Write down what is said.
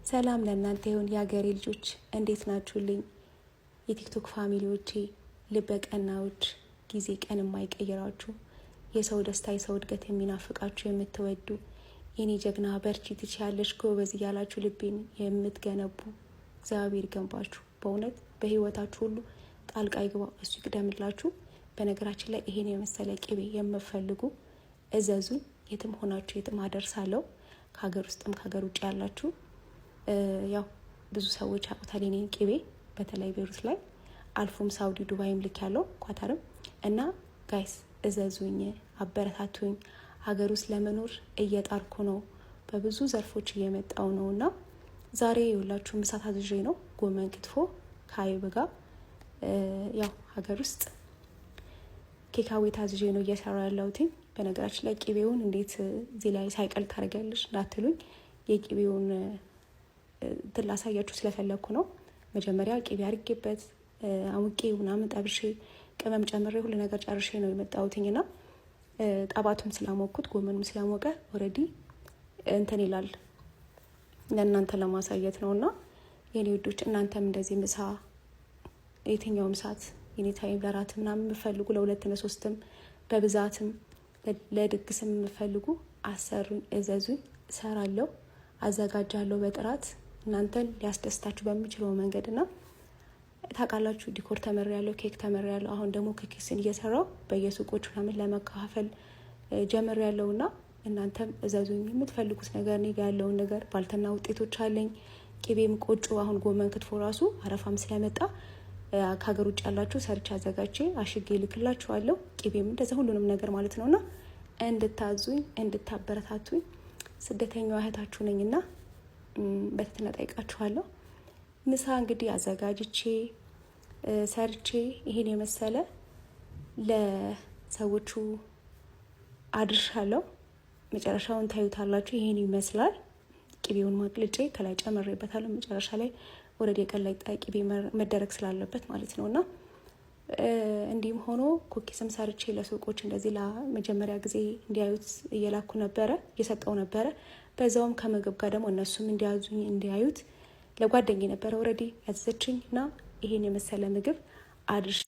ሰላም ለእናንተ ይሁን የሀገሬ ልጆች፣ እንዴት ናችሁልኝ? የቲክቶክ family ዎቼ፣ ልበቀናዎች፣ ጊዜ ቀን የማይቀይራችሁ፣ የሰው ደስታ የሰው እድገት የሚናፍቃችሁ የምትወዱ፣ የኔ ጀግና በርቺ፣ ትችያለሽ፣ ጎበዝ እያላችሁ ልቤን የምትገነቡ እግዚአብሔር ይገንባችሁ። በእውነት በህይወታችሁ ሁሉ ጣልቃ ይግባ፣ እሱ ይቅደምላችሁ። በነገራችን ላይ ይሄን የመሰለ ቅቤ የምፈልጉ እዘዙኝ። የትም ሆናችሁ የትም አደርሳለሁ። ከሀገር ውስጥም ከሀገር ውጭ ያላችሁ ያው ብዙ ሰዎች ያውቁታል የኔን ቅቤ፣ በተለይ ቤሩት ላይ አልፎም ሳውዲ፣ ዱባይም ልክ ያለው ኳታርም እና guys እዘዙኝ፣ አበረታቱኝ። ሀገር ውስጥ ለመኖር እየጣርኩ ነው። በብዙ ዘርፎች እየመጣው ነው እና ዛሬ የሁላችሁ ምሳ ታዝዤ ነው ጎመን ክትፎ ከአይብ ጋር፣ ያው ሀገር ውስጥ takeaway ታዝዤ ነው እየሰራ ያለሁትኝ። በነገራችን ላይ ቅቤውን እንዴት እዚህ ላይ ሳይቀል ታደርጊያለሽ እንዳትሉኝ የቅቤውን እንትን ላሳያችሁ ስለፈለግኩ ነው። መጀመሪያ ቅቤ አድርጌበት አሙቄ ምናምን ጠብሼ ቅመም ጨምሬ ሁሉ ነገር ጨርሼ ነው የመጣሁትኝ እና ጠባቱም ስላሞኩት ጎመኑም ስላሞቀ already እንትን ይላል፣ ለእናንተ ለማሳየት ነው። እና የኔ ውዶች፣ እናንተም እንደዚህ ምሳ የትኛውም ሰዓት any time ለራት ምናምን የምፈልጉ፣ ለሁለት ለሶስትም በብዛትም ለድግስም የምፈልጉ አሰሩኝ፣ እዘዙኝ፣ እሰራለሁ፣ አዘጋጃለሁ በጥራት እናንተን ሊያስደስታችሁ በሚችለው መንገድ። እና ታውቃላችሁ፣ decor ተምሬያለሁ፣ ኬክ ተምሬያለሁ። አሁን ደግሞ cookies ን እየሰራው በየሱቆች ምናምን ለመከፋፈል ጀምሬያለሁ እና እናንተም እዘዙኝ የምትፈልጉት ነገር፣ እኔ ጋ ያለውን ነገር ባልትና ውጤቶች አለኝ። ቅቤም፣ ቆጮ፣ አሁን ጎመን ክትፎ ራሱ አረፋም ስለመጣ ከሀገር ውጭ ያላችሁ ሰርቼ አዘጋጅቼ አሽጌ ልክላችኋለሁ። ቅቤም እንደዛ ሁሉንም ነገር ማለት ነው እና እንድታዙኝ እንድታበረታቱኝ ስደተኛዋ እህታችሁ ነኝና በትህትና ጠይቃችኋለሁ። ምሳ እንግዲህ አዘጋጅቼ ሰርቼ ይሄን የመሰለ ለሰዎቹ አድርሻለሁ። መጨረሻውን ታዩታላችሁ። ይሄን ይመስላል። ቅቤውን ማቅልጬ ከላይ ጨምሬበታለሁ። መጨረሻ ላይ ወረድ የቀለጠ ቅቤ መደረግ ስላለበት ማለት ነው። እና እንዲህም ሆኖ cookies ም ሰርቼ ለሱቆች እንደዚህ ለመጀመሪያ ጊዜ እንዲያዩት እየላኩ ነበረ፣ እየሰጠው ነበረ። በዛውም ከምግብ ጋር ደግሞ እነሱም እንዲያዙኝ እንዲያዩት ለጓደኛዬ ነበረ already ያዘዘችኝ እና ይሄን የመሰለ ምግብ አድርሽ